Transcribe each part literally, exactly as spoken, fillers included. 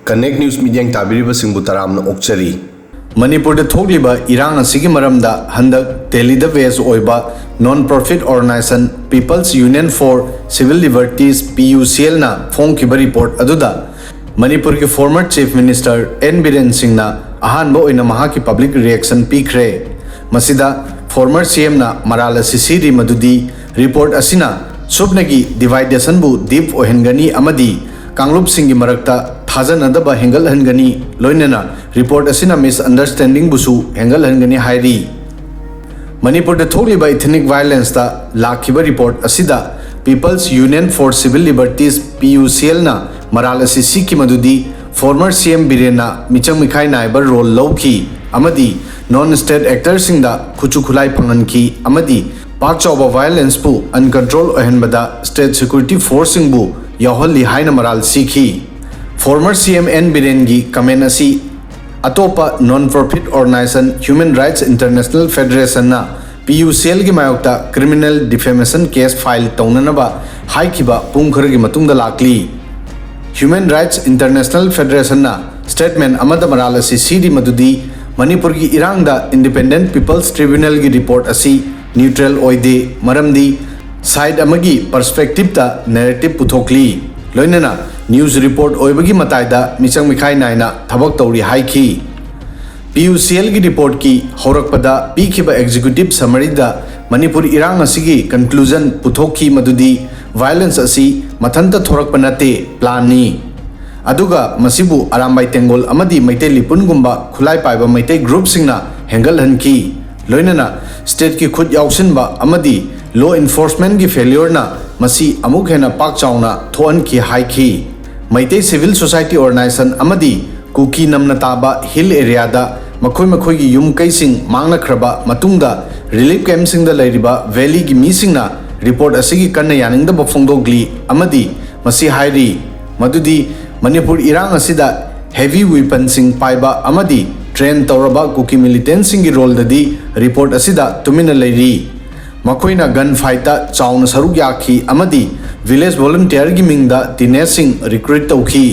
Connect News ꯃꯤꯠꯌꯦꯡ ꯇꯥꯕꯤꯔꯤꯕꯁꯤꯡꯕꯨ ꯇꯔꯥꯝꯅ ꯑꯣꯛꯆꯔꯤ꯫ ꯃꯅꯤꯄꯨꯔꯗ ꯊꯣꯛꯂꯤꯕ ꯏꯔꯥꯡ ꯑꯁꯤꯒꯤ ꯃꯔꯝꯗ ꯍꯟꯗꯛ ꯗꯦꯜꯂꯤꯗ ꯕꯦꯁ ꯑꯣꯏꯕ non profit organization People's Union for Civil Liberties, P U C L ꯅ ꯐꯣꯡꯈꯤꯕ ꯔꯤꯄꯣꯔꯠ ꯑꯗꯨꯗ ꯃꯅꯤꯄꯨꯔꯒꯤ former Chief Minister N Biren ꯁꯤꯡꯅ ꯑꯍꯥꯟꯕ ꯑꯣꯏꯅ ꯃꯍꯥꯛꯀꯤ public reaction ꯄꯤꯈ꯭ꯔꯦ꯫ ꯃꯁꯤꯗ former C M ꯅ ꯃꯔꯥꯜ ꯑꯁꯤ ꯁꯤꯔꯤ ꯃꯗꯨꯗꯤ ꯔꯤꯄꯣꯔꯠ ꯑꯁꯤꯅ ꯁꯨꯞꯅꯒꯤ dividation ꯕꯨ deep ꯑꯣꯏꯍꯟꯒꯅꯤ ꯑꯃꯗꯤ ꯀꯥꯡꯂꯨꯞꯁꯤꯡꯒꯤ ꯃꯔꯛꯇ ꯊꯥꯖꯅꯗꯕ ꯍꯦꯟꯒꯠꯍꯟꯒꯅꯤ, ꯂꯣꯏꯅꯅ ꯔꯤꯄꯣꯔꯠ ꯑꯁꯤꯅ misunderstanding ꯕꯨꯁꯨ ꯍꯦꯟꯒꯠꯍꯟꯒꯅꯤ ꯍꯥꯏꯔꯤ꯫ ꯃꯅꯤꯄꯨꯔꯗ ꯊꯣꯛꯂꯤꯕ ethnic violence ꯇ ꯂꯥꯛꯈꯤꯕ ꯔꯤꯄꯣꯔꯠ ꯑꯁꯤꯗ People's Union for Civil Liberties, P U C L ꯅ ꯃꯔꯥꯜ ꯑꯁꯤ ꯁꯤꯈꯤ ꯃꯗꯨꯗꯤ former C M ꯕꯤꯔꯦꯟꯅ ꯃꯤꯆꯪ ꯃꯤꯈꯥꯏ ꯅꯥꯏꯕ role ꯂꯧꯈꯤ ꯑꯃꯗꯤ non state actor ꯁꯤꯡꯗ ꯈꯨꯠꯁꯨ ꯈꯨꯠꯂꯥꯏ ꯐꯪꯍꯟꯈꯤ ꯑꯃꯗꯤ ꯄꯥꯛ ꯆꯥꯎꯕ violence ꯄꯨ uncontrol ꯑꯣꯏꯍꯟꯕꯗ state security force ꯁꯤꯡꯕꯨ ꯌꯥꯎꯍꯜꯂꯤ ꯍꯥꯏꯅ ꯃꯔꯥꯜ ꯁꯤꯈꯤ꯫ Former C M N ꯕꯤꯔꯦꯟꯒꯤ comment ꯑꯁꯤ ꯑꯇꯣꯞꯄ non profit organization Human Rights International Federation ꯅ P U C L ꯒꯤ ꯃꯥꯌꯣꯛꯇ criminal defamation case file ꯇꯧꯅꯅꯕ ꯍꯥꯏꯈꯤꯕ ꯄꯨꯡ ꯈꯔꯒꯤ ꯃꯇꯨꯡꯗ ꯂꯥꯛꯂꯤ꯫ Human Rights International Federation ꯅ statement ꯑꯃꯗ ꯃꯔꯥꯜ ꯑꯁꯤ ꯁꯤꯔꯤ ꯃꯗꯨꯗꯤ ꯃꯅꯤꯄꯨꯔꯒꯤ ꯏꯔꯥꯡꯗ Independent People's Tribunal ꯒꯤ report ꯑꯁꯤ neutral ꯑꯣꯏꯗꯦ, ꯃꯔꯝꯗꯤ side ꯑꯃꯒꯤ perspective ꯇ narrative ꯄꯨꯊꯣꯛꯂꯤ, ꯂꯣꯏꯅꯅ news report ꯑꯣꯏꯕꯒꯤ ꯃꯇꯥꯏꯗ ꯃꯤꯆꯪ ꯃꯤꯈꯥꯏ ꯅꯥꯏꯅ ꯊꯕꯛ ꯇꯧꯔꯤ ꯍꯥꯏꯈꯤ꯫ P U C L ꯒꯤ report ꯀꯤ ꯍꯧꯔꯛꯄꯗ ꯄꯤꯈꯤꯕ executive summary ꯗ ꯃꯅꯤꯄꯨꯔ ꯏꯔꯥꯡ ꯑꯁꯤꯒꯤ conclusion ꯄꯨꯊꯣꯛꯈꯤ ꯃꯗꯨꯗꯤ violence ꯑꯁꯤ ꯃꯊꯟꯇ ꯊꯣꯔꯛꯄ ꯅꯠꯇꯦ, plan ꯅꯤ꯫ ꯑꯗꯨꯒ ꯃꯁꯤꯕꯨ ꯑꯔꯥꯝꯕꯥꯏ ꯇꯦꯡꯒꯣꯜ ꯑꯃꯗꯤ ꯃꯩꯇꯩ ꯂꯤꯄꯨꯟꯒꯨꯝꯕ ꯈꯨꯠꯂꯥꯏ ꯄꯥꯏꯕ ꯃꯩꯇꯩ group ꯁꯤꯡꯅ ꯍꯦꯟꯒꯠꯍꯟꯈꯤ꯫ ꯂꯣꯏꯅꯅ state ꯀꯤ ꯈꯨꯠ ꯌꯥꯎꯁꯤꯟꯕ ꯑꯃꯗꯤ law enforcement ꯀꯤ failure ꯅ ꯃꯁꯤ ꯑꯃꯨꯛ ꯍꯦꯟꯅ ꯄꯥꯛ ꯆꯥꯎꯅ ꯊꯣꯛꯍꯟꯈꯤ ꯍꯥꯏꯈꯤ꯫ ꯃꯩꯇꯩ civil society organization ꯑꯃꯗꯤ ꯀꯨꯀꯤ ꯅꯝꯅ ꯇꯥꯕ hill area ꯗ ꯃꯈꯣꯏ ꯃꯈꯣꯏꯒꯤ ꯌꯨꯝ ꯀꯩꯁꯤꯡ ꯃꯥꯡꯅꯈ꯭ꯔꯕ ꯃꯇꯨꯡꯗ relief camp ꯁꯤꯡꯗ ꯂꯩꯔꯤꯕ valley ꯒꯤ ꯃꯤꯁꯤꯡꯅ report ꯑꯁꯤꯒꯤ ꯀꯟꯅ ꯌꯥꯅꯤꯡꯗꯕ ꯐꯣꯡꯗꯣꯛꯂꯤ ꯑꯃꯗꯤ ꯃꯁꯤ ꯍꯥꯏꯔꯤ ꯃꯗꯨꯗꯤ ꯃꯅꯤꯄꯨꯔ ꯏꯔꯥꯡ ꯑꯁꯤꯗ heavy weapon ꯁꯤꯡ ꯄꯥꯏꯕ ꯑꯃꯗꯤ train ꯇꯧꯔꯕ ꯀꯨꯀꯤ militant ꯁꯤꯡꯒꯤ role ꯗꯗꯤ report ꯑꯁꯤꯗ ꯇꯨꯃꯤꯟꯅ ꯂꯩꯔꯤ꯫ ꯃꯈꯣꯏꯅ gun fight ꯇ ꯆꯥꯎꯅ ꯁꯔꯨꯛ ꯌꯥꯈꯤ ꯑꯃꯗꯤ village volunteer ꯒꯤ ꯃꯤꯡꯗ teenage ꯁꯤꯡ recruit ꯇꯧꯈꯤ꯫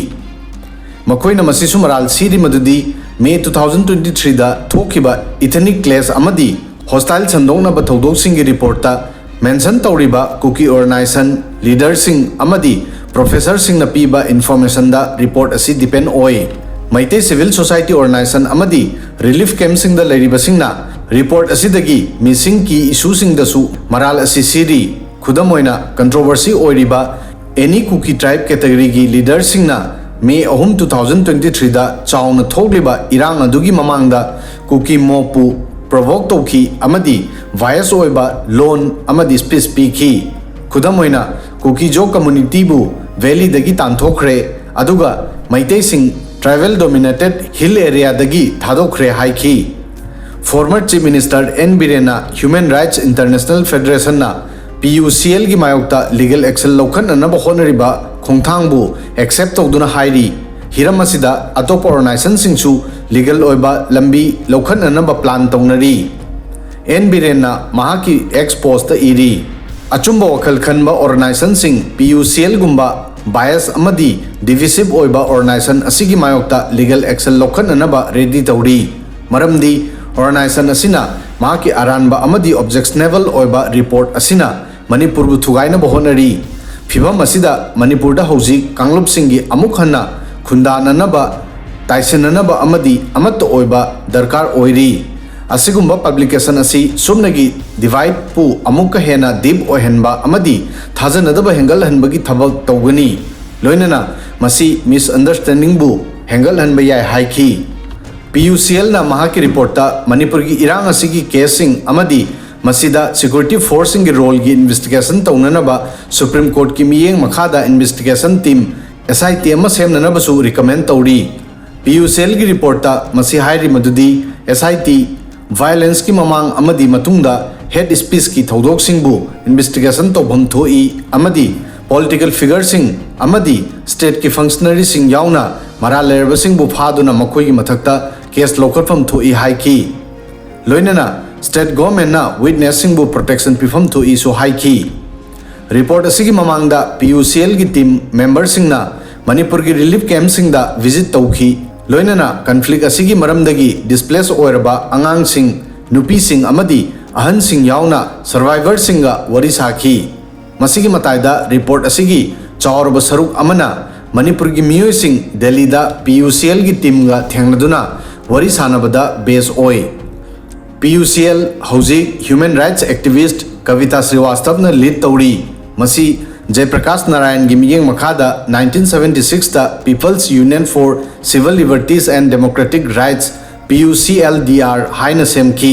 ꯃꯈꯣꯏꯅ ꯃꯁꯤꯁꯨ ꯃꯔꯥꯜ ꯁꯤꯔꯤ ꯃꯗꯨꯗꯤ May two thousand twenty threeꯗ ꯊꯣꯛꯈꯤꯕ ethnic clash ꯑꯃꯗꯤ hostile ꯁꯟꯗꯣꯛꯅꯕ ꯊꯧꯗꯣꯛꯁꯤꯡꯒꯤ ꯔꯤꯄꯣꯔꯠꯇ mention ꯇꯧꯔꯤꯕ ꯀꯨꯀꯤ organization leaderꯁꯤꯡ ꯑꯃꯗꯤ professorꯁꯤꯡꯅ ꯄꯤꯕ informationꯗ report ꯑꯁꯤ depend ꯑꯣꯏ꯫ ꯃꯩꯇꯩ civil society organization ꯑꯃꯗꯤ relief campꯁꯤꯡꯗ ꯂꯩꯔꯤꯕꯁꯤꯡꯅ report ꯑꯁꯤꯗꯒꯤ missing key issueꯁꯤꯡꯗꯁꯨ ꯃꯔꯥꯜ ꯑꯁꯤ ꯁꯤꯔꯤ꯫ ꯈꯨꯗꯝ ꯑꯣꯏꯅ, controversy ꯑꯣꯏꯔꯤꯕ Any Kuki Tribe categoryꯒꯤ leaderꯁꯤꯡꯅ May ꯑꯍꯨꯝ, two thousand twenty threeꯗ ꯆꯥꯎꯅ ꯊꯣꯛꯂꯤꯕ ꯏꯔꯥꯡ ꯑꯗꯨꯒꯤ ꯃꯃꯥꯡꯗ ꯀꯨꯀꯤ ꯃꯣꯕꯄꯨ provoke ꯇꯧꯈꯤ ꯑꯃꯗꯤ bias ꯑꯣꯏꯕ ꯂꯣꯟ ꯑꯃꯗꯤ speech ꯄꯤꯈꯤ꯫ ꯈꯨꯗꯝ ꯑꯣꯏꯅ, ꯀꯨꯀꯤꯖꯣ communityꯕꯨ valleyꯗꯒꯤ ꯇꯥꯟꯊꯣꯛꯈ꯭ꯔꯦ, ꯑꯗꯨꯒ ꯃꯩꯇꯩꯁꯤꯡ tribal dominated hill areaꯗꯒꯤ ꯊꯥꯗꯣꯛꯈ꯭ꯔꯦ ꯍꯥꯏꯈꯤ꯫ Former Chief Minister N ꯕꯤꯔꯦꯟꯅ Human Rights International Federationꯅ PUCLꯒꯤ ꯃꯥꯌꯣꯛꯇ legal action ꯂꯧꯈꯠꯅꯅꯕ ꯍꯣꯠꯅꯔꯤꯕ ꯈꯣꯡꯊꯥꯡꯕꯨ accept ꯇꯧꯗꯨꯅ ꯍꯥꯏꯔꯤ, ꯍꯤꯔꯝ ꯑꯁꯤꯗ ꯑꯇꯣꯞꯄ organizationꯁꯤꯡꯁꯨ legal ꯑꯣꯏꯕ ꯂꯝꯕꯤ ꯂꯧꯈꯠꯅꯅꯕ plan ꯇꯧꯅꯔꯤ꯫ ꯑꯦꯟ ꯕꯤꯔꯦꯟꯅ ꯃꯍꯥꯛꯀꯤ X postꯇ ꯏꯔꯤ, ꯑꯆꯨꯝꯕ ꯋꯥꯈꯜ ꯈꯟꯕ organizationꯁꯤꯡ PUCLꯒꯨꯝꯕ bias ꯑꯃꯗꯤ divisive ꯑꯣꯏꯕ organization ꯑꯁꯤꯒꯤ ꯃꯥꯌꯣꯛꯇ legal action ꯂꯧꯈꯠꯅꯅꯕ ready ꯇꯧꯔꯤ꯫ ꯃꯔꯝꯗꯤ organization ꯑꯁꯤꯅ ꯃꯍꯥꯛꯀꯤ ꯑꯔꯥꯟꯕ ꯑꯃꯗꯤ objectionable ꯑꯣꯏꯕ report ꯑꯁꯤꯅ ꯃꯅꯤꯄꯨꯔꯕꯨ ꯊꯨꯒꯥꯏꯅꯕ ꯍꯣꯠꯅꯔꯤ꯫ ꯐꯤꯚꯝ ꯑꯁꯤꯗ ꯃꯅꯤꯄꯨꯔꯗ ꯍꯧꯖꯤꯛ ꯀꯥꯡꯂꯨꯞꯁꯤꯡꯒꯤ ꯑꯃꯨꯛ ꯍꯟꯅ ꯈꯨꯟꯗꯥꯅꯅꯕ, ꯇꯥꯏꯁꯤꯟꯅꯅꯕ ꯑꯃꯗꯤ ꯑꯃꯠꯇ ꯑꯣꯏꯕ ꯗꯔꯀꯥꯔ ꯑꯣꯏꯔꯤ꯫ ꯑꯁꯤꯒꯨꯝꯕ publication ꯑꯁꯤ ꯁꯨꯞꯅꯒꯤ divideꯄꯨ ꯑꯃꯨꯛꯀ ꯍꯦꯟꯅ deep ꯑꯣꯏꯍꯟꯕ ꯑꯃꯗꯤ ꯊꯥꯖꯅꯗꯕ ꯍꯦꯟꯒꯠꯍꯟꯕꯒꯤ ꯊꯕꯛ ꯇꯧꯒꯅꯤ꯫ ꯂꯣꯏꯅꯅ ꯃꯁꯤ misunderstandingꯕꯨ ꯍꯦꯟꯒꯠꯍꯟꯕ ꯌꯥꯏ ꯍꯥꯏꯈꯤ꯫ PUCLꯅ ꯃꯍꯥꯛꯀꯤ reportꯇ ꯃꯅꯤꯄꯨꯔꯒꯤ ꯏꯔꯥꯡ ꯑꯁꯤꯒꯤ caseꯁꯤꯡ ꯑꯃꯗꯤ ꯃꯁꯤꯗ security forceꯁꯤꯡꯒꯤ roleꯒꯤ investigation ꯇꯧꯅꯅꯕ Supreme Courtꯀꯤ ꯃꯤꯠꯌꯦꯡ ꯃꯈꯥꯗ investigation team, SIT ꯑꯃ ꯁꯦꯝꯅꯅꯕꯁꯨ recommend ꯇꯧꯔꯤ꯫ PUCLꯒꯤ reportꯇ ꯃꯁꯤ ꯍꯥꯏꯔꯤ ꯃꯗꯨꯗꯤ SIT violenceꯀꯤ ꯃꯃꯥꯡ ꯑꯃꯗꯤ ꯃꯇꯨꯡꯗ hate speechꯀꯤ ꯊꯧꯗꯣꯛꯁꯤꯡꯕꯨ investigation ꯇꯧꯐꯝ ꯊꯣꯛꯏ ꯑꯃꯗꯤ political figureꯁꯤꯡ ꯑꯃꯗꯤ stateꯀꯤ functionaryꯁꯤꯡ ꯌꯥꯎꯅ ꯃꯔꯥꯜ ꯂꯩꯔꯕꯁꯤꯡꯕꯨ ꯐꯥꯗꯨꯅ ꯃꯈꯣꯏꯒꯤ ꯃꯊꯛꯇ case ꯂꯧꯈꯠꯐꯝ ꯊꯣꯛꯏ ꯍꯥꯏꯈꯤ꯫ ꯂꯣꯏꯅꯅ state governmentꯅ witnessꯁꯤꯡꯕꯨ protection ꯄꯤꯐꯝ ꯊꯣꯛꯏꯁꯨ ꯍꯥꯏꯈꯤ꯫ Report ꯑꯁꯤꯒꯤ ꯃꯃꯥꯡꯗ PUCLꯒꯤ team memberꯁꯤꯡꯅ ꯃꯅꯤꯄꯨꯔꯒꯤ ꯔꯤꯂꯤꯐ ꯀꯦꯝꯞꯁꯤꯡꯗ ꯚꯤꯖꯤꯠ ꯇꯧꯈꯤ, ꯂꯣꯏꯅꯅ ꯀꯟꯐ꯭ꯂꯤꯛ ꯑꯁꯤꯒꯤ ꯃꯔꯝꯗꯒꯤ ꯗꯤꯁꯄ꯭ꯂꯦꯁ ꯑꯣꯏꯔꯕ ꯑꯉꯥꯡꯁꯤꯡ, ꯅꯨꯄꯤꯁꯤꯡ ꯑꯃꯗꯤ ꯑꯍꯟꯁꯤꯡ ꯌꯥꯎꯅ ꯁꯔꯚꯥꯏꯚꯔꯁꯤꯡꯒ ꯋꯥꯔꯤ ꯁꯥꯈꯤ꯫ ꯃꯁꯤꯒꯤ ꯃꯇꯥꯏꯗ ꯔꯤꯄꯣꯔꯠ ꯑꯁꯤꯒꯤ ꯆꯥꯎꯔꯕ ꯁꯔꯨꯛ ꯑꯃꯅ ꯃꯅꯤꯄꯨꯔꯒꯤ ꯃꯤꯑꯣꯏꯁꯤꯡ ꯗꯦꯜꯂꯤꯗ ꯄꯤ ꯌꯨ ꯁꯤ ꯑꯦꯜꯒꯤ ꯇꯤꯝꯒ ꯊꯦꯡꯅꯗꯨꯅ ꯋꯥꯔꯤ ꯁꯥꯟꯅꯕꯗ ꯕꯦꯖ ꯑꯣꯏ꯫ ꯄꯤ ꯌꯨ ꯁꯤ ꯑꯦꯜ ꯍꯧꯖꯤꯛ ꯍ꯭ꯌꯨꯃꯦꯟ ꯔꯥꯏꯠꯁ ꯑꯦꯛꯇꯤꯚꯤꯁ꯭ꯠ ꯀꯕꯤꯇꯥ ꯁ꯭ꯔꯤꯋꯥꯁꯇꯕꯅ ꯂꯤꯗ ꯇꯧꯔꯤ꯫ ꯃꯁꯤ ꯖꯌꯄ꯭ꯔꯀꯥꯁ ꯅꯥꯔꯥꯌꯟꯒꯤ ꯃꯤꯠꯌꯦꯡ ꯃꯈꯥꯗ ꯅꯥꯏꯟꯇꯤꯟ ꯁꯚꯦꯟꯇꯤ ꯁꯤꯛꯁꯇ People's Union for Civil Liberties and Democratic Rights, P U C L D R, ꯍꯥꯏꯅ ꯁꯦꯝꯈꯤ꯫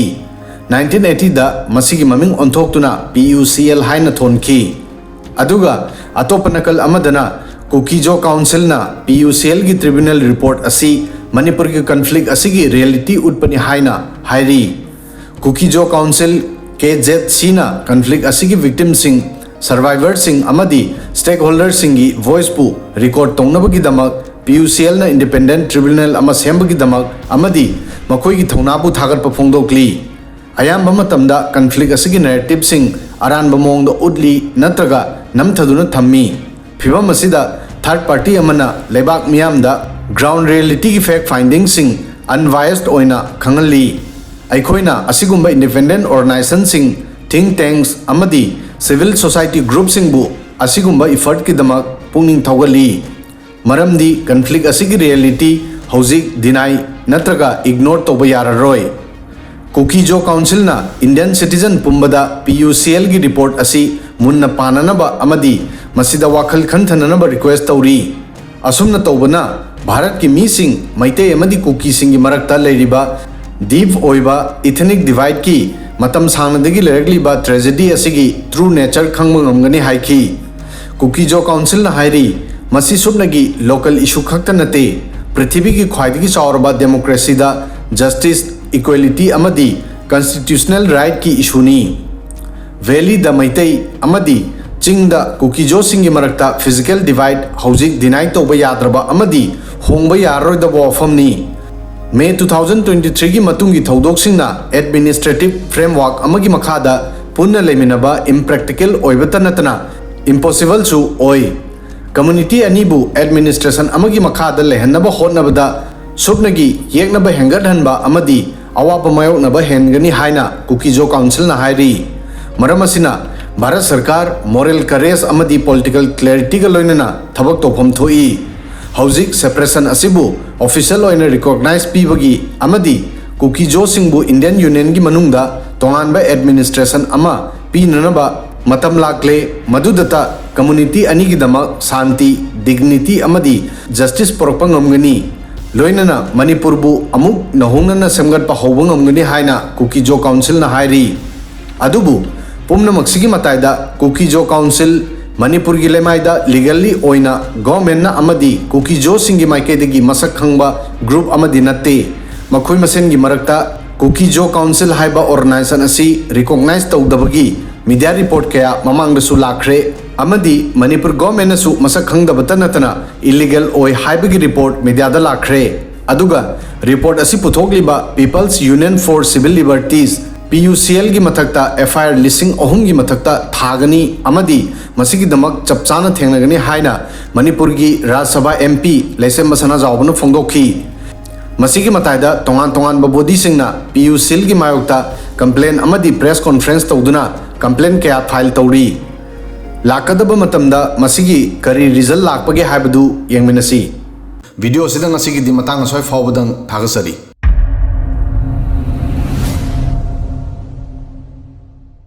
ꯅꯥꯏꯟꯇꯤꯟ ꯑꯩꯠꯇꯤꯗ ꯃꯁꯤꯒꯤ ꯃꯃꯤꯡ ꯑꯣꯟꯊꯣꯛꯇꯨꯅ ꯄꯤ ꯌꯨ ꯁꯤ ꯑꯦꯜ ꯍꯥꯏꯅ ꯊꯣꯟꯈꯤ꯫ ꯑꯗꯨꯒ ꯑꯇꯣꯞꯄ ꯅꯥꯀꯜ ꯑꯃꯗꯅ ꯀꯨꯀꯤꯖꯣ ꯀꯥꯎꯟꯁꯤꯜꯅ ꯄꯤ ꯌꯨ ꯁꯤ ꯑꯦꯜꯒꯤ ꯇ꯭ꯔꯤꯕ꯭ꯌꯨꯅꯦꯜ ꯔꯤꯄꯣꯔꯠ ꯑꯁꯤ ꯃꯅꯤꯄꯨꯔꯒꯤ ꯀꯟꯐ꯭ꯂꯤꯛ ꯑꯁꯤꯒꯤ ꯔꯤꯌꯦꯂꯤꯇꯤ ꯎꯠꯄꯅꯤ ꯍꯥꯏꯅ ꯍꯥꯏꯔꯤ꯫ ꯀꯨꯀꯤꯖꯣ ꯀꯥꯎꯟꯁꯤꯜ, ꯀꯦ ꯖꯦꯗ ꯁꯤꯅ ꯀꯟꯐ꯭ꯂꯤꯛ ꯑꯁꯤꯒꯤ ꯚꯤꯛꯇꯤꯝꯁꯤꯡ, ꯁꯔꯚꯥꯏꯚꯔꯁꯤꯡ ꯑꯃꯗꯤ ꯁ꯭ꯇꯦꯛꯍꯣꯜꯗꯔꯁꯤꯡꯒꯤ ꯚꯣꯏꯁꯄꯨ ꯔꯦꯀꯣꯔꯗ ꯇꯧꯅꯕꯒꯤꯗꯃꯛ ꯄꯤ ꯌꯨ ꯁꯤ ꯑꯦꯜꯅ ꯏꯟꯗꯤꯄꯦꯟꯗꯦꯟꯠ ꯇ꯭ꯔꯤꯕ꯭ꯌꯨꯅꯦꯜ ꯑꯃ ꯁꯦꯝꯕꯒꯤꯗꯃꯛ ꯑꯃꯗꯤ ꯃꯈꯣꯏꯒꯤ ꯊꯧꯅꯥꯕꯨ ꯊꯥꯒꯠꯄ ꯐꯣꯡꯗꯣꯛꯂꯤ꯫ ꯑꯌꯥꯝꯕ ꯃꯇꯝꯗ ꯀꯟꯐ꯭ꯂꯤꯛ ꯑꯁꯤꯒꯤ ꯅꯦꯔꯦꯇꯤꯚꯁꯤꯡ ꯑꯔꯥꯟꯕ ꯃꯑꯣꯡꯗ ꯎꯠꯂꯤ ꯅꯠꯇ꯭ꯔꯒ ꯅꯝꯊꯗꯨꯅ ꯊꯝꯃꯤ꯫ ꯐꯤꯚꯝ ꯑꯁꯤꯗ ꯊꯥꯔꯗ ꯄꯥꯔꯇꯤ ꯑꯃꯅ ꯂꯩꯕꯥꯛ ꯃꯤꯌꯥꯝꯗ ꯒ꯭ꯔꯥꯎꯟꯗ ꯔꯤꯌꯦꯂꯤꯇꯤꯒꯤ ꯐꯦꯛ ꯐꯥꯏꯟꯗꯤꯡꯁꯤꯡ ꯑꯟꯕꯥꯏꯁꯗ ꯑꯣꯏꯅ ꯈꯪꯍꯜꯂꯤ꯫ ꯑꯩꯈꯣꯏꯅ ꯑꯁꯤꯒꯨꯝꯕ ꯏꯟꯗꯤꯄꯦꯟꯗꯦꯟꯠ ꯑꯣꯔꯒꯅꯥꯏꯖꯦꯁꯟꯁꯤꯡ, ꯊꯤꯡꯛ ꯇꯦꯡꯛꯁ ꯑꯃꯗꯤ ꯁꯤꯚꯤꯜ ꯁꯣꯁꯥꯏꯇꯤ ꯒ꯭ꯔꯨꯞꯁꯤꯡꯕꯨ ꯑꯁꯤꯒꯨꯝꯕ ꯏꯐꯔꯠꯀꯤꯗꯃꯛ ꯄꯨꯛꯅꯤꯡ ꯊꯧꯒꯠꯂꯤ꯫ ꯃꯔꯝꯗꯤ ꯀꯟꯐ꯭ꯂꯤꯛ ꯑꯁꯤꯒꯤ ꯔꯤꯌꯦꯂꯤꯇꯤ ꯍꯧꯖꯤꯛ ꯗꯤꯅꯥꯏ ꯅꯠꯇ꯭ꯔꯒ ꯏꯒꯅꯣꯔ ꯇꯧꯕ ꯌꯥꯔꯔꯣꯏ꯫ ꯀꯨꯀꯤꯖꯣ ꯀꯥꯎꯟꯁꯤꯜꯅ ꯏꯟꯗꯤꯌꯟ ꯁꯤꯇꯤꯖꯟ ꯄꯨꯝꯕꯗ ꯄꯤ ꯌꯨ ꯁꯤ ꯑꯦꯜꯒꯤ ꯔꯤꯄꯣꯔꯠ ꯑꯁꯤ ꯃꯨꯟꯅ ꯄꯥꯅꯅꯕ ꯑꯃꯗꯤ ꯃꯁꯤꯗ ꯋꯥꯈꯜ ꯈꯟꯊꯅꯅꯕ ꯔꯤꯀ꯭ꯋꯦꯁ ꯇꯧꯔꯤ꯫ ꯑꯁꯨꯝꯅ ꯇꯧꯕꯅ ꯚꯥꯔꯠꯀꯤ ꯃꯤꯁꯤꯡ, ꯃꯩꯇꯩ ꯑꯃꯗꯤ ꯀꯨꯀꯤꯁꯤꯡꯒꯤ ꯃꯔꯛꯇ ꯂꯩꯔꯤꯕ ꯗꯤꯞ ꯑꯣꯏꯕ ꯏꯊꯅꯤꯛ ꯗꯤꯚꯥꯏꯗꯀꯤ ꯃꯇꯝ ꯁꯥꯡꯅꯗꯒꯤ ꯂꯩꯔꯛꯂꯤꯕ ꯇ꯭ꯔꯦꯖꯦꯗꯤ ꯑꯁꯤꯒꯤ ꯇ꯭ꯔꯨ ꯅꯦꯆꯔ ꯈꯪꯕ ꯉꯝꯒꯅꯤ ꯍꯥꯏꯈꯤ꯫ ꯀꯨꯀꯤꯖꯣ ꯀꯥꯎꯟꯁꯤꯜꯅ ꯍꯥꯏꯔꯤ, ꯃꯁꯤ ꯁꯨꯞꯅꯒꯤ ꯂꯣꯀꯦꯜ ꯏꯁꯨ ꯈꯛꯇ ꯅꯠꯇꯦ, ꯄ꯭ꯔꯤꯊꯤꯕꯤꯒꯤ ꯈ꯭ꯋꯥꯏꯗꯒꯤ ꯆꯥꯎꯔꯕ ꯗꯦꯃꯣꯀ꯭ꯔꯦꯁꯤꯗ ꯖꯁꯇꯤꯁ, ꯏꯀ꯭ꯋꯦꯂꯤꯇꯤ ꯑꯃꯗꯤ ꯀꯟꯁꯇꯤꯇ꯭ꯌꯨꯁꯅꯦꯜ ꯔꯥꯏꯠꯀꯤ ꯏꯁꯨꯅꯤ꯫ ꯚꯦꯂꯤꯗ ꯃꯩꯇꯩ ꯑꯃꯗꯤ ꯆꯤꯡꯗ ꯀꯨꯀꯤꯖꯣꯁꯤꯡꯒꯤ ꯃꯔꯛꯇ ꯐꯤꯖꯤꯀꯦꯜ ꯗꯤꯚꯥꯏꯗ ꯍꯧꯖꯤꯛ ꯗꯤꯅꯥꯏ ꯇꯧꯕ ꯌꯥꯗ꯭ꯔꯕ ꯑꯃꯗꯤ ꯍꯣꯡꯕ ꯌꯥꯔꯔꯣꯏꯗꯕ ꯋꯥꯐꯝꯅꯤ꯫ ꯃꯦ ꯇꯨ ꯊꯥꯎꯖꯟ ꯇ꯭ꯋꯦꯟꯇꯤ ꯊ꯭ꯔꯤꯒꯤ ꯃꯇꯨꯡꯒꯤ ꯊꯧꯗꯣꯛꯁꯤꯡꯅ ꯑꯦꯗꯃꯤꯅꯤꯁꯇ꯭ꯔꯦꯇꯤꯚ ꯐ꯭ꯔꯦꯝꯋꯥꯔꯛ ꯑꯃꯒꯤ ꯃꯈꯥꯗ ꯄꯨꯟꯅ ꯂꯩꯃꯤꯟꯅꯕ ꯏꯝꯄ꯭ꯔꯦꯛꯇꯤꯀꯦꯜ ꯑꯣꯏꯕꯇ ꯅꯠꯇꯅ ꯏꯝꯄꯣꯁꯤꯕꯜꯁꯨ ꯑꯣꯏ꯫ ꯀꯝꯃ꯭ꯌꯨꯅꯤꯇꯤ ꯑꯅꯤꯕꯨ ꯑꯦꯗꯃꯤꯅꯤꯁꯇ꯭ꯔꯦꯁꯟ ꯑꯃꯒꯤ ꯃꯈꯥꯗ ꯂꯩꯍꯟꯅꯕ ꯍꯣꯠꯅꯕꯗ ꯁꯨꯞꯅꯒꯤ ꯌꯦꯛꯅꯕ ꯍꯦꯟꯒꯠꯍꯟꯕ ꯑꯃꯗꯤ ꯑꯋꯥꯕ ꯃꯥꯌꯣꯛꯅꯕ ꯍꯦꯟꯒꯅꯤ ꯍꯥꯏꯅ ꯀꯨꯀꯤꯖꯣ ꯀꯥꯎꯟꯁꯤꯜꯅ ꯍꯥꯏꯔꯤ꯫ ꯃꯔꯝ ꯑꯁꯤꯅ ꯚꯥꯔꯠ ꯁꯔꯀꯥꯔ ꯃꯣꯔꯦꯜ ꯀꯔꯦꯖ ꯑꯃꯗꯤ ꯄꯣꯂꯤꯇꯤꯀꯦꯜ ꯀ꯭ꯂꯦꯔꯤꯇꯤꯒ ꯂꯣꯏꯅꯅ ꯊꯕꯛ ꯇꯧꯐꯝ ꯊꯣꯛꯏ꯫ ꯍꯧꯖꯤꯛ ꯁꯦꯄꯔꯦꯁꯟ ꯑꯁꯤꯕꯨ ꯑꯣꯐꯤꯁꯤꯌꯦꯜ ꯑꯣꯏꯅ ꯔꯤꯀꯣꯒꯅꯥꯏꯖ ꯄꯤꯕꯒꯤ ꯑꯃꯗꯤ ꯀꯨꯀꯤꯖꯣꯁꯤꯡꯕꯨ ꯏꯟꯗꯤꯌꯟ ꯌꯨꯅꯤꯌꯟꯒꯤ ꯃꯅꯨꯡꯗ ꯇꯣꯉꯥꯟꯕ ꯑꯦꯗꯃꯤꯅꯤꯁꯇ꯭ꯔꯦꯁꯟ ꯑꯃ ꯄꯤꯅꯅꯕ ꯃꯇꯝ ꯂꯥꯛꯂꯦ, ꯃꯗꯨꯗꯇ ꯀꯝꯃ꯭ꯌꯨꯅꯤꯇꯤ ꯑꯅꯤꯒꯤꯗꯃꯛ ꯁꯥꯟꯇꯤ, ꯗꯤꯒꯅꯤꯇꯤ ꯑꯃꯗꯤ ꯖꯁꯇꯤꯁ ꯄꯨꯔꯛꯄ ꯉꯝꯒꯅꯤ꯫ ꯂꯣꯏꯅꯅ ꯃꯅꯤꯄꯨꯔꯕꯨ ꯑꯃꯨꯛ ꯅꯧꯍꯧꯅꯅ ꯁꯦꯝꯒꯠꯄ ꯍꯧꯕ ꯉꯝꯒꯅꯤ ꯍꯥꯏꯅ ꯀꯨꯀꯤꯖꯣ ꯀꯥꯎꯟꯁꯤꯜꯅ ꯍꯥꯏꯔꯤ꯫ ꯑꯗꯨꯕꯨ ꯄꯨꯝꯅꯃꯛꯁꯤꯒꯤ ꯃꯇꯥꯏꯗ ꯀꯨꯀꯤꯖꯣ ꯀꯥꯎꯟꯁꯤꯜ ꯃꯅꯤꯄꯨꯔꯒꯤ ꯂꯩꯃꯥꯏꯗ ꯂꯤꯒꯦꯜꯂꯤ ꯑꯣꯏꯅ ꯒꯣꯔꯃꯦꯟꯅ ꯑꯃꯗꯤ ꯀꯨꯀꯤꯖꯣꯁꯤꯡꯒꯤ ꯃꯥꯏꯀꯩꯗꯒꯤ ꯃꯁꯛ ꯈꯪꯕ ꯒ꯭ꯔꯨꯞ ꯑꯃꯗꯤ ꯅꯠꯇꯦ꯫ ꯃꯈꯣꯏ ꯃꯁꯦꯟꯒꯤ ꯃꯔꯛꯇ ꯀꯨꯀꯤꯖꯣ ꯀꯥꯎꯟꯁꯤꯜ ꯍꯥꯏꯕ ꯑꯣꯔꯒꯅꯥꯏꯖꯦꯁꯟ ꯑꯁꯤ ꯔꯤꯀꯣꯒꯅꯥꯏꯖ ꯇꯧꯗꯕꯒꯤ ꯃꯤꯗꯤꯌꯥ ꯔꯤꯄꯣꯔꯠ ꯀꯌꯥ ꯃꯃꯥꯡꯗꯁꯨ ꯂꯥꯛꯈ꯭ꯔꯦ ꯑꯃꯗꯤ ꯃꯅꯤꯄꯨꯔ ꯒꯣꯔꯃꯦꯟꯅꯁꯨ ꯃꯁꯛ ꯈꯪꯗꯕꯇ ꯅꯠꯇꯅ ꯏꯂꯤꯒꯦꯜ ꯑꯣꯏ ꯍꯥꯏꯕꯒꯤ ꯔꯤꯄꯣꯔꯠ ꯃꯤꯗꯤꯌꯥꯗ ꯂꯥꯛꯈ꯭ꯔꯦ꯫ ꯑꯗꯨꯒ ꯔꯤꯄꯣꯔꯠ ꯑꯁꯤ ꯄꯨꯊꯣꯛꯂꯤꯕ People's Union for Civil Liberties, P U C L ꯒꯤ ꯃꯊꯛꯇ F I R ꯂꯤꯁꯤꯡ ꯑꯍꯨꯝꯒꯤ ꯃꯊꯛꯇ ꯊꯥꯒꯅꯤ ꯑꯃꯗꯤ ꯃꯁꯤꯒꯤꯗꯃꯛ ꯆꯞ ꯆꯥꯅ ꯊꯦꯡꯅꯒꯅꯤ ꯍꯥꯏꯅ ꯃꯅꯤꯄꯨꯔꯒꯤ ꯔꯥꯖ꯭ꯌ ꯁꯚꯥ M P ꯂꯩꯁꯦꯝꯕ ꯁꯅꯥꯖꯥꯎꯕꯅ ꯐꯣꯡꯗꯣꯛꯈꯤ꯫ ꯃꯁꯤꯒꯤ ꯃꯇꯥꯏꯗ ꯇꯣꯉꯥꯟ ꯇꯣꯉꯥꯟꯕ ꯕꯣꯗꯤꯁꯤꯡꯅ P U C L ꯒꯤ ꯃꯥꯌꯣꯛꯇ ꯀꯝꯄ꯭ꯂꯦꯟ ꯑꯃꯗꯤ ꯄ꯭ꯔꯦꯁ ꯀꯣꯟꯐ꯭ꯔꯦꯟꯁ ꯇꯧꯗꯨꯅ ꯀꯝꯄ꯭ꯂꯦꯟ ꯀꯌꯥ ꯐꯥꯏꯜ ꯇꯧꯔꯤ꯫ ꯂꯥꯛꯀꯗꯕ ꯃꯇꯝꯗ ꯃꯁꯤꯒꯤ ꯀꯔꯤ ꯔꯤꯖꯜ ꯂꯥꯛꯄꯒꯦ ꯍꯥꯏꯕꯗꯨ ꯌꯦꯡꯃꯤꯟꯅꯁꯤ꯫ ꯚꯤꯗꯤꯑꯣ ꯑꯁꯤꯗ ꯉꯁꯤꯒꯤꯗꯤ ꯃꯇꯥꯡ ꯑꯁ꯭ꯋꯥꯏ ꯐꯥꯎꯕꯗꯪ ꯊꯥꯒꯠꯆꯔꯤ꯫